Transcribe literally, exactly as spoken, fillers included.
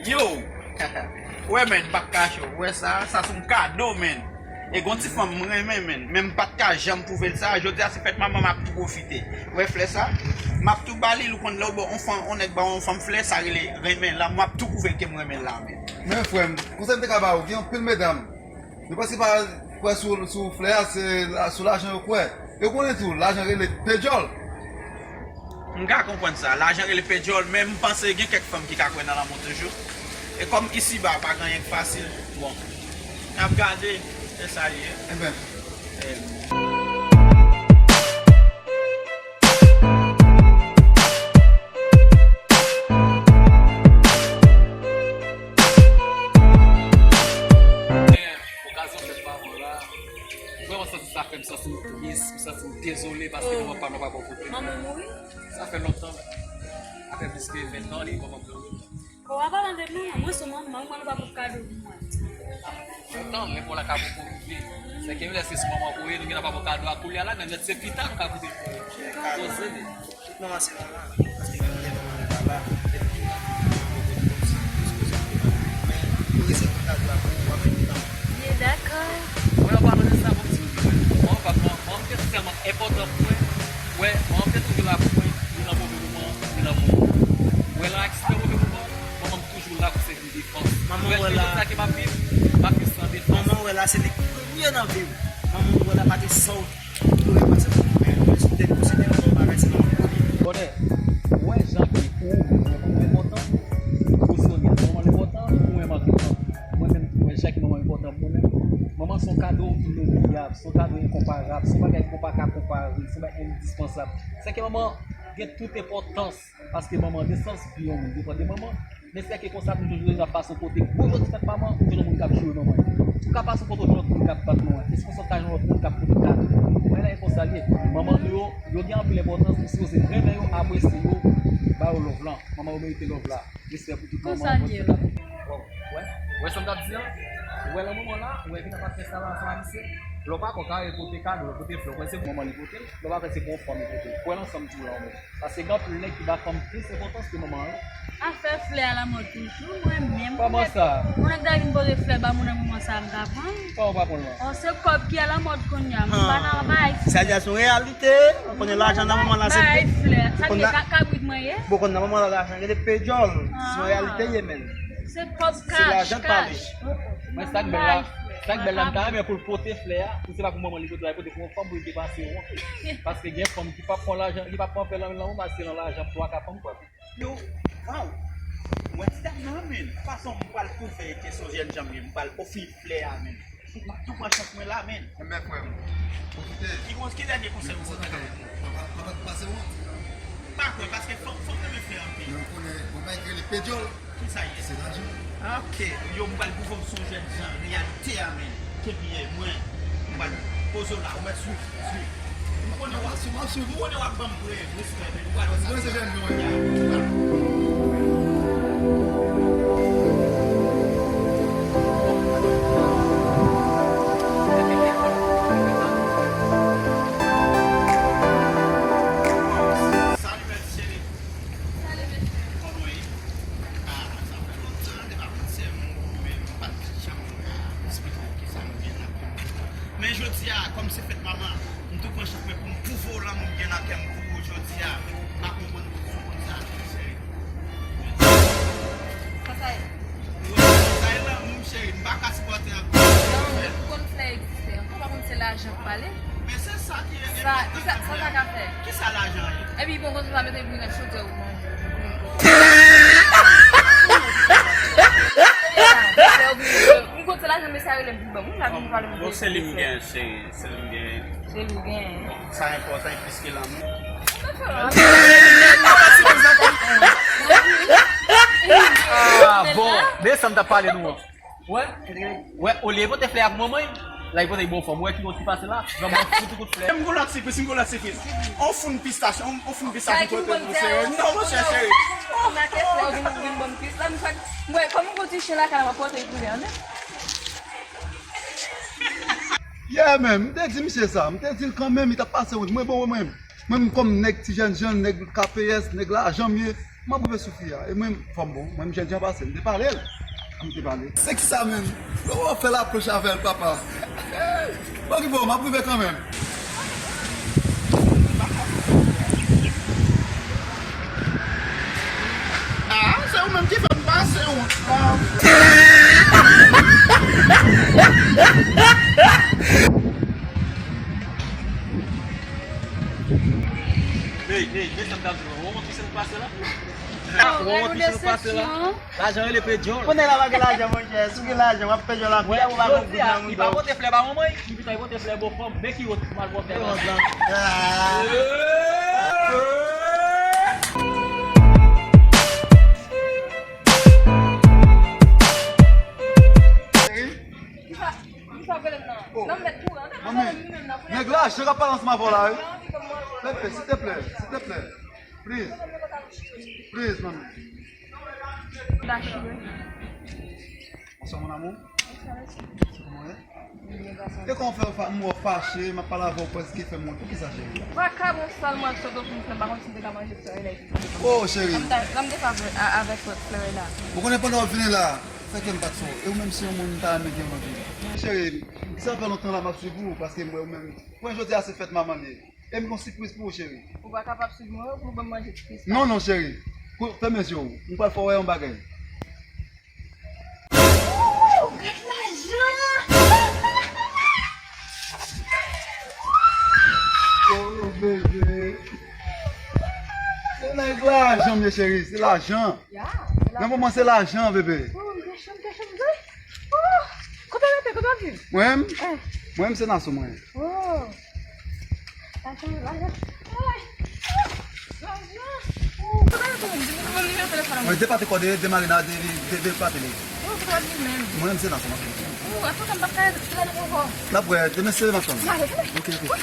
Yo! Wè, menn, m p ap kache w. Wè sa, sa se yon kado, menn. E gon ti fanm m renmen, menn. Men m pa t ka janm pwouve l sa. Jodi a se fèt manman, m ap tou pwofite. Wè flè sa? M ap tou ba li l, ou konn lè w ba yon fanm, yon nèg ba yon fanm flè, sa rele renmen la. M ap tou pwouve l ke m renmen l la, menn. Men frè m, konsèy m te ka ba ou, gen anpil medam. Yo panse pa kwè sou, sou flè a, se la, sou lajan yo kwè. Yo konnen tou, lajan rele pejòl. M ka konprann sa. Lajan rele pejòl, men m panse gen kèk fanm ki ka kwè nan lanmou toujou. E kòm isiba pa gen anyen k fasil, bon, n ap gade, se sa l ye. Enben. Eh. Okazyon fèt pa mwen la. Mwen, mwen santi sa fè m santi m tris, m santi m dezole paske manman pa m nan pa bò kote m. Manman mouri? Sa fè lontan. Sa fè plis ke ven tan li manman mouri. Bon, w ap pale de manman, mwen se manman, mwen nou pa pou kado pou mwen. Lontan, men pou la ka pou pou rive. Se ke lè se sou manman pou ye, nou gen nan pa pou kado a koulye a la, men se pita nou ka koute. Poze li. Tout manman se manman, paske menm lè manman nan papa, depi ki la, manman pou di konsi, pou se koze pou manman. Men, pou resèt kado a pou w, w ap fè tan. Ye dakò. Mwen, an palan de sa, bon, ti, mwen, mwen, pa, mwen, mwen, te tèlman enpòtan pou mwen, wè, mwen, te toujou la pou mwen, ni nan move moman, ni nan bon moman. Mwen, nan aksepte move moman, manman m toujou la pou sèvi defans. Manman wè la. Sa ke m ap viv, m ap viv san defans. Manman wè la, se li k premye nan vi w. Manman wè la, pa gen sa w Tou lè pase pou mwen, mwen sou tèt, mwen se tèt, mwen bagay, se manman mwen. Bonè, ou wè jan ke ou, ou enpòtan, ou Sonia, manman l enpòtan, ou menm an tou tan. Mwen menm tou, mwen wè jan ke manman enpòtan pou mwen menm. Manman se yon kado inoubliyab, se yon kado enkonparab, se yon bagay ke w pa ka konpare, se yon bagay endispansab. Se ke manman gen tout enpòtans, paske manman, nesans vi yon moun depann de manman. Men sèke konsa, nou toujou ap pase yon kote, gwo jodi fèt manman, ou jwenn yon moun k ap joure manman. Ou ka pase yon kote, ou jwenn yon moun k ap bat manman. E se konsa, ou ka jwenn yon moun k ap pote kado. Mwen la, e konsa l ye. Manman nou yo, yo gen anpil enpòtans, nou sipoze renmen yo, apresye yo, ba yo love lan. Manman yo merite love la. Respè pou tout manman, respè pou tout. Wè, wè sa m t ap di an? Ou wè nan moman la, ou wè vin ap fè sa la ansanm a misye. Lè w pa kwè, w ka al pote kado, pote flè, ou kwè se pou manman li pote l. Lè w pa kwè se pou yon fanm li pote l. Kwè nan sa m di w la, ou menm. Paske gen anpil nèg ki ba fanm plis enpòtans ke manman an. Afè flè a lamòd toujou, mwen menm. Kòman sa? Pou nèg ta vin pote flè ba moun nan moman sa a, m ta pran l. Kòman w pa pran l lan? Ò, se kòb ki alamòd kounye a, m pa nan bay flè. Sa di a se yon reyalite, ou konnen lajan nan moman la se bay flè. Sa di ka-, kabrit mwen ye? Bon, konn nan moman la lajan gen de pejòl. Se yon reyalite ye, menn. Se kòb kach, kach. Mwen sa k bèl la, sa k bèl la, m ta renmen pou l pote flè a, pou se pa pou manman li pote l, li pote pou yon fanm pou l te pase wont. Paske gen fanm ki p ap pran lajan, ki p ap pran flè nan men manman, paske nan lajan twa ka fanm pran. Yo, waw! Mwen ti dam nan, men, fason m pral pwouve ke se yon jèn jan m ye, m pral ofri flè a, men. M ap tou pran chans mwen la, men. Enben, frè m, pwofite. Ki kons-, ki dènye konsèy ou pote la? Mwen pa, mwen pa pase wont. Pa kwè, paske fanm, fanm renmen flè anpil. Men ou konnen, mwen pa rele pejòl. Ki sa ye? Se lajan. Ok. Yo, m pral pwouve w sou jèn jan reyalite a, men. Ke byen, mwen, m pral poze w la, ou mèt swiv, swiv. M konnen w ap, m konnen w ap ban m prèv, respè, men ou pral wè sa. Mwen se jèn jan, ya. Salut, bèl cheri. Salut, bèl cheri. Kòman w ye? Ah, sa fè lontan, depi avan sè m, men m pa t janm esplike w kisa m gen nan kè m. Men jodi a, kòm se fèt manman, m tou pran chans mwen pou m pwouve w lanmou m gen nan kè m pou ou jodi a. M pa konprann ou konn sa, cheri. Sa sa ye? Ou wè, sa e lanmou m, cheri. M pa ka sipòte ankò. Non, ou konn flè egziste ankò, pa konn se lajan k pale. Men se sa ki enpòtan. Sa, sa, sa ka fè? Kisa lajan ye? Epi bon, konn sa mete bri nan chodyè ou manje. M konn se lajan, men sa rele m pou ban m. Ou la vin pale m. Bon, se li m gen, cheri. Se li m gen. Se li w gen. Sa enpòtan plis ke lanmou. Ah, bon. Men sa m t ap pale nou an. Wè, wè, olye pote flè a pou manman, la, li pote l ba yon fanm. Wè ki wont ki pase la? Granmoun fout ou kout flè. M gon lòt sipriz, m gon lòt sipriz. On foun pistache, on, on foun pistache, m pote pou sere. Non, monchè, cheri. Ou make flè, ou vin, vin ban m plis. La, m fè, m wè, kòm m gon ti chen lakay la, m ap pote l pou li, an. Yeah, man, m te di misye sa, m te di l kanmenm, li t ap pase wont. Mwen, bon, mwen, mwen, kòm nèg ti jèn jan, nèg K P S, nèg lajan m ye, M ap rive sou fi a. E mwen, fò m bon. Mwen, m jènjan pase. M te pale l. M te pale. Se ki sa menm? Lè w ap fè lapwoch avè l, papa. Okipe w, m ap rive kanmenm. Ah, se ou menm ki fè m pase wont la. Hey, hey, men sa m t ap di w, ou wont ki sa k pase la? Ou wont ki sa k pase la? Lajan rele pedyòl. Konnen la pa gen lajan, monchè. Si w gen lajan, w ap pedyòl anpil, ou pa gen goud nan mouda w. Li pa pote flè ba manman, li pito pote flè bò fanm. Men ki wont, mal pote flè ba. Cheri? Kisa w rele m nan? Oh. Nan m met kouran. Manmi, nèg la, jan k ap pale ansanm avè w la, wi. Pepe, silteplè, silteplè. Please. Please, manmi. Dashi, wi. Bonsoir, mon amour. Bonsoir, monsieur. Kòman w ye? Byen, gason. E kòman w fè fa-, m wè w fache, m ap pale avè w prèske fè m wont. Poukisa, cheri? Vakabon sal mwen sot ouvri m fè, m pa konn si m te ka manje flè la epi. Oh, cheri. Sa m ta, sa m te fè avè, a-, avèk flè la. Ou konnen pandan w ap vini la, fè kè m bat fò. E ou menm se yon moun m ta renmen gen w nan vi m. Cheri, sa fè lontan la m ap swiv ou, paske m wè ou menm. Mwen jodi a se fèt manman li ye. E m gon sipriz pou ou, cheri. Ou pa kapab swiv mwen pou w ban m manje ti pistach? Non, non, cheri. Kou-, fèmen zye w. M pral fè w wè yon bagay. Ooh, gad lajan! Oh, bebe. Se nèg lajan, m ye, cheri. Se lajan. Ya, se lajan. Nan moman, se lajan, bebe. Oh, m te cho, m te cho, m te cho. Oh, kote w rete, kote w ap viv? Mwen menm? Eh. Mwen menm, se Naso mwen. Oh. Lajan, lajan. Ay. Oh, lajan. Oh, kote w rete menm? Di m nimewo telefòn an. Mwen depate kò de, de Marina, de, de, de pa tele. Oh, kote w ap viv menm? Mwen menm, se Naso mwen. Oh, antouka, m p ap ka rete la nan konfò. N ap wè, demen se maten. N ale, ale. Ok, ok.